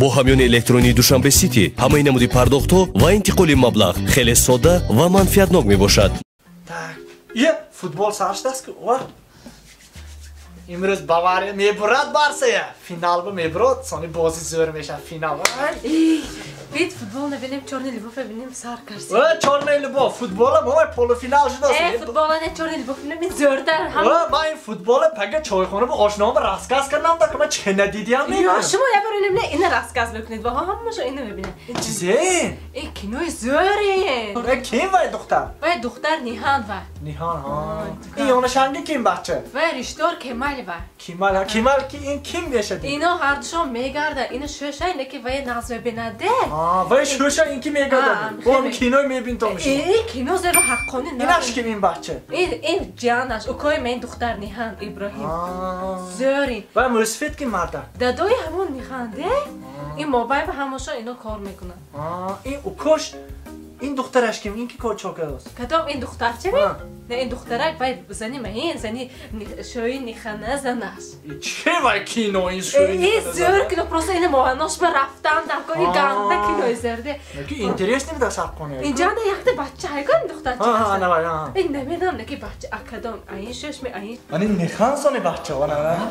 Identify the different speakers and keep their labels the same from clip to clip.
Speaker 1: Бо ҳамёни электронии Душанбе Сити ҳамаи намуди пардохтҳо ва интиқоли маблағ хеле содда ва манфиатнок мебошад.
Speaker 2: Так, е, футбол сар шудааст ку. Ва имрӯз Бавария мебурад Барсая. Финал ба мебурад, сони бозӣ зӯр мешавад финал.
Speaker 3: Бит футбол набинем, чёрный любовь бинем, сар карси.
Speaker 2: О, чёрный любовь, футбола мо полуфинал шудааст.
Speaker 3: Э, футбола не, чёрный любовь бинем, зӯртар.
Speaker 2: О, ман ин футбола пага чойхона ба ошнома рассказ кардам, да ки ман чӣ надидиам.
Speaker 3: Ё, шумо як бор инам не, ина рассказ мекунед, ва ҳамаашо ина мебинед.
Speaker 2: Ин чизе?
Speaker 3: Ин кинои зӯре.
Speaker 2: Э, ким вай духтар?
Speaker 3: Вай духтар Ниҳан вай.
Speaker 2: Ниҳан, ҳа. Ин ёнашанги ким бача?
Speaker 3: Вай риштор Кемал вай.
Speaker 2: Кемал, ҳа, Кемал ки ин ким мешад?
Speaker 3: Ино ҳардушон мегарданд, ино шӯша, ине ки вай нағз мебинаде.
Speaker 2: Вай шӯша, ин ки мегардад. Бо ҳам кинои мебин то мешуд.
Speaker 3: Э, кино зеро ҳаққони на.
Speaker 2: Инаш ким ин бача?
Speaker 3: Ин ҷиянаш, укои мен духтар Ниҳан Иброҳим. Зӯри.
Speaker 2: Вай мӯсфед ки мардак?
Speaker 3: Дадои ҳамон Ниҳан де? Ин мобай ба ҳамошон ино кор мекунанд.
Speaker 2: Ин укош, ин духтараш ким? Ин ки кор чо кардааст?
Speaker 3: Кадом ин духтарча ми? Не, ин духтарак вай зани маин, зани шои Нихана занаш.
Speaker 2: Че вай кино ин шои?
Speaker 3: Ин зӯр кино, просто ина моҳанош ба рафтан дар кор, ин ганда кинои зӯрде.
Speaker 2: Ки интересно буда сарқоне.
Speaker 3: Инҷанда якта бача ҳайко ин духтарча.
Speaker 2: Ҳа, ана вай, ҳа.
Speaker 3: Ин намедонам, не ки бача акадом, айн шош ми айн.
Speaker 2: Ани Нихан сони бача, ана ана.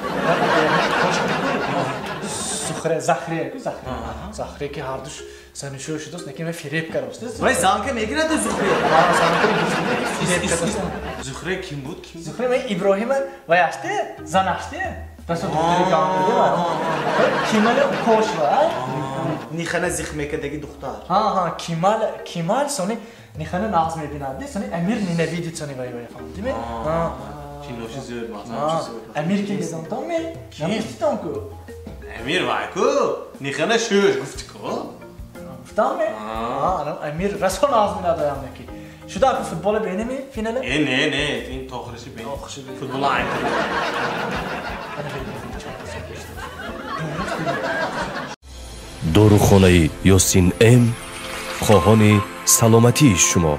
Speaker 2: Зухре, Захре, ку Захре. Захре ки ҳардуш зани шӯ шудааст, неки ме фиреб кардааст.
Speaker 4: Вай занка мегирад Зухре.
Speaker 2: Ҳа, занка мегирад, фиреб кардааст.
Speaker 4: Зухре ким буд? Ким?
Speaker 2: Зухре ме Иброҳим вай аште, зан аште. Расо духтари ганда ва. Кимал кош ва.
Speaker 4: Нихана зих мекадаги духтар.
Speaker 2: Ҳа, ҳа, Кимал, Кимал сони Нихана нағз мебинад, сони Амир ненавидит сони вай вай фаҳмидӣ ме? Ҳа.
Speaker 4: Киноши зӯр, мазмунши зӯр.
Speaker 2: Амир ки медонтон ме? Намефтитон ку?
Speaker 4: Амир вай ку? Нихана шӯш гуфти ку?
Speaker 2: Гуфтам ме? Ҳа, ана Амир расо нағз менадоям неки. Шуда аку футбола бинеми финале?
Speaker 4: Э, не, не, ин то охириши бин.
Speaker 2: Охириши бин.
Speaker 4: Футбола айн.
Speaker 1: Дорухонаи Ёсин М хоҳони саломатии шумо.